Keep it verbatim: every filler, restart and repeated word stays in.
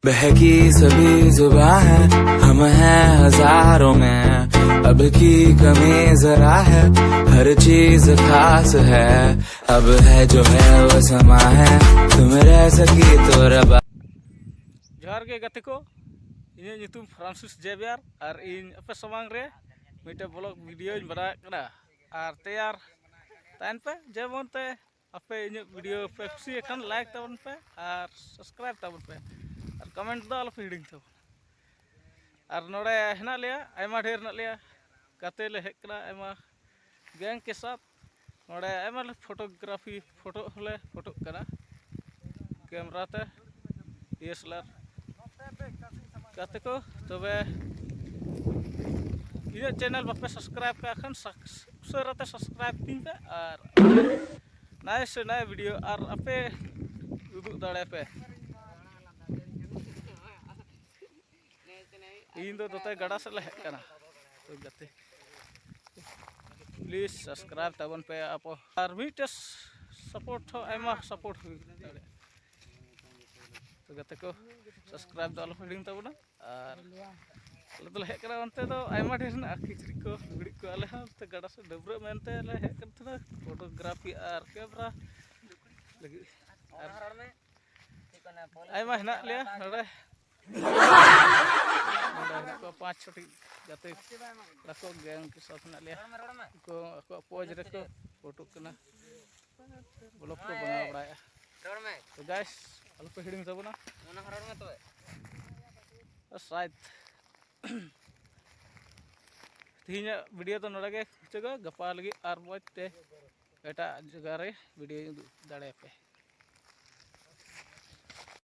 बहकी सभी जुबां है, हम हैं हजारों में। अब की कमी जरा है, हर चीज खास है। अब है जो है वो समा है, तुम रह सकी तो रबा। ᱡᱚᱦᱟᱨ ᱜᱮ ᱜᱟᱛᱮ ᱠᱚ, ᱤᱧᱟᱹᱜ ᱧᱩᱛᱩᱢ ᱯᱷᱨᱟᱱᱥᱤᱥ ᱡᱮᱵᱤᱭᱟᱨ ᱟᱨ ᱤᱧ ᱟᱯᱮ ᱥᱟᱢᱟᱝ ᱨᱮ ᱢᱤᱫᱴᱮᱱ ᱵᱞᱚᱜ ᱵᱷᱤᱰᱤᱭᱳᱧ ᱵᱮᱱᱟᱣᱮᱫ ᱠᱟᱱᱟ᱾ ᱟᱨ ᱛᱮᱭᱟᱨ ᱛᱟᱦᱮᱱ ᱯᱮ, ᱡᱮᱢᱚᱱ ᱛᱮ ᱟᱯᱮ ᱤᱧᱟᱹᱜ ᱵᱷᱤᱰᱤᱭᱳ ᱯᱮ ᱠᱩᱥᱤᱭᱟᱜ ᱠᱷᱟᱱ ᱞᱟᱭᱤᱠ ᱛᱟᱵᱚᱱ ᱯᱮ ᱟᱨ ᱥᱟᱵᱥᱠᱨᱟᱭᱤᱵ ᱛᱟᱵᱚᱱ ᱯᱮ ᱟᱨ ᱠᱚᱢᱮᱱᱴ ᱫᱚ ᱟᱞᱚᱯᱮ ᱦᱤᱲᱤᱧ ᱛᱟᱵᱚᱱᱟ᱾ ᱟᱨ ᱱᱚᱰᱮ ᱦᱮᱱᱟᱜ ᱞᱮᱭᱟ, ᱟᱭᱢᱟ ᱰᱷᱮᱨ ᱦᱮᱱᱟᱜ ᱞᱮᱭᱟ, ᱜᱟᱛᱮ ᱞᱮ ᱦᱮᱡ ᱠᱟᱱᱟ ᱟᱭᱢᱟ ᱜᱮᱝ ᱠᱮ ᱥᱟᱛᱷ᱾ ᱱᱚᱰᱮ ᱟᱭᱢᱟ ᱞᱮ ᱯᱷᱳᱴᱳᱜᱨᱟᱯᱷᱤ, ᱯᱷᱳᱴᱳ ᱦᱚᱸᱞᱮ ᱯᱷᱳᱴᱳᱜ ᱠᱟᱱᱟ ᱠᱮᱢᱨᱟ ᱛᱮ, ᱰᱤ ᱮᱥ ᱮᱞ ᱟᱨ᱾ ᱜᱟᱛᱮ ᱠᱚ, ᱛᱚᱵᱮ ᱤᱧᱟᱹᱜ ᱪᱮᱱᱮᱞ ᱵᱟᱯᱮ ᱥᱟᱵᱥᱠᱨᱟᱭᱤᱵ ᱠᱟᱜ ᱠᱷᱟᱱ ᱥᱟᱠ-, ᱩᱥᱟᱹᱨᱟ ᱛᱮ ᱥᱟᱵᱥᱠᱨᱟᱭᱤᱵ ᱛᱤᱧ ᱯᱮ ᱟᱨ ᱱᱟᱭ ᱥᱮ ᱱᱟᱭ ᱵᱷᱤᱰᱤᱭᱳ ᱟᱨ ᱟᱯᱮ ᱩᱫᱩᱜ ᱫᱟᱲᱮ ᱯᱮ᱾ ᱤᱧ ᱫᱚ ᱱᱚᱛᱮ ᱜᱟᱰᱟ ᱥᱮᱫ ᱞᱮ ᱦᱮᱡ ᱠᱟᱱᱟ᱾ ᱛᱚ ᱜᱟᱛᱮ, ᱯᱞᱤᱡᱽ ᱥᱟᱵᱥᱠᱨᱟᱭᱤᱵ ᱛᱟᱵᱚᱱ ᱯᱮ ᱟᱯᱚ᱾ ᱟᱨ ᱢᱤᱫᱴᱮᱡ ᱥᱟᱯᱳᱨᱴ ᱦᱚᱸ, ᱟᱭᱢᱟ ᱥᱟᱯᱳᱨᱴ ᱦᱩᱭ ᱫᱟᱲᱮᱭᱟᱜᱼᱟ᱾ ᱛᱚ ᱜᱟᱛᱮ ᱠᱚ, ᱥᱟᱵᱥᱠᱨᱟᱭᱤᱵ ᱫᱚ ᱟᱞᱚ ᱯᱮ ᱦᱤᱲᱤᱧ ᱛᱟᱵᱚᱱᱟ᱾ ᱟᱨ ᱟᱞᱮ ᱫᱚᱞᱮ ᱦᱮᱡ ᱠᱟᱱᱟ, ᱚᱱᱛᱮ ᱫᱚ ᱟᱭᱢᱟ ᱰᱷᱮᱨ ᱦᱮᱱᱟᱜᱼᱟ ᱠᱤᱪᱨᱤᱡ ᱠᱚ, ᱞᱩᱜᱽᱲᱤᱡ ᱠᱚ᱾ ᱟᱞᱮ ᱦᱚᱸ ᱚᱱᱛᱮ ᱜᱟᱰᱟ ᱥᱮᱫ ᱰᱟᱹᱵᱽᱨᱟᱹᱜ ᱢᱮᱱᱛᱮ ᱞᱮ ᱦᱮᱡ ᱠᱟᱱ ᱛᱟᱦᱮᱱᱟ ᱯᱷᱳᱴᱳᱜᱨᱟᱯᱷᱤ ᱟᱨ ᱠᱮᱢᱨᱟ ᱞᱟᱹᱜᱤᱫ᱾ ᱟᱨ ᱟᱭᱢᱟ ᱦᱮᱱᱟᱜ ᱞᱮᱭᱟ ᱱᱚᱰᱮ᱾ ᱱᱚᱰᱮ ᱦᱮᱱᱟᱜ ᱠᱚᱣᱟ ᱯᱟᱸᱪ ᱪᱷᱚᱴᱤ ᱜᱟᱛᱮ ᱠᱚᱲᱟ ᱠᱚ, ᱜᱮᱝ ᱠᱮ ᱥᱟᱛᱷ ᱦᱮᱱᱟᱜ ᱞᱮᱭᱟ᱾ ᱩᱱᱠᱩ ᱟᱠᱚᱣᱟᱜ ᱯᱚᱡᱽ ᱨᱮᱠᱚ ᱯᱷᱳᱴᱳᱜ ᱠᱟᱱᱟ᱾ ᱵᱞᱚᱜ ᱠᱚ ᱵᱮᱱᱟᱣ ᱵᱟᱲᱟᱭᱮᱫᱼᱟ᱾ ᱨᱚᱲ ᱢᱮ᱾ ᱛᱚ ᱜᱟᱭᱥ, ᱟᱞᱚᱯᱮ ᱦᱤᱲᱤᱧ ᱛᱟᱵᱚᱱᱟ᱾ ᱚᱱᱟ ᱦᱚᱸ ᱨᱚᱲ ᱢᱮ ᱛᱚᱵᱮ᱾ ᱥᱟᱭᱫ ᱛᱮᱦᱮᱧᱟᱜ ᱵᱷᱤᱰᱤᱭᱳ ᱫᱚ ᱱᱚᱰᱮ ᱜᱮ ᱢᱩᱪᱟᱹᱫᱚᱜᱼᱟ᱾ ᱜᱟᱯᱟ ᱞᱟᱹᱜᱤᱫ ᱟᱨ ᱢᱚᱡᱽ ᱛᱮ ᱮᱴᱟᱜ ᱡᱟᱭᱜᱟ ᱨᱮ ᱵᱷᱤᱰᱤᱭᱳᱧ ᱩᱫᱩᱜ ᱫᱟᱲᱮᱭᱟᱯᱮ᱾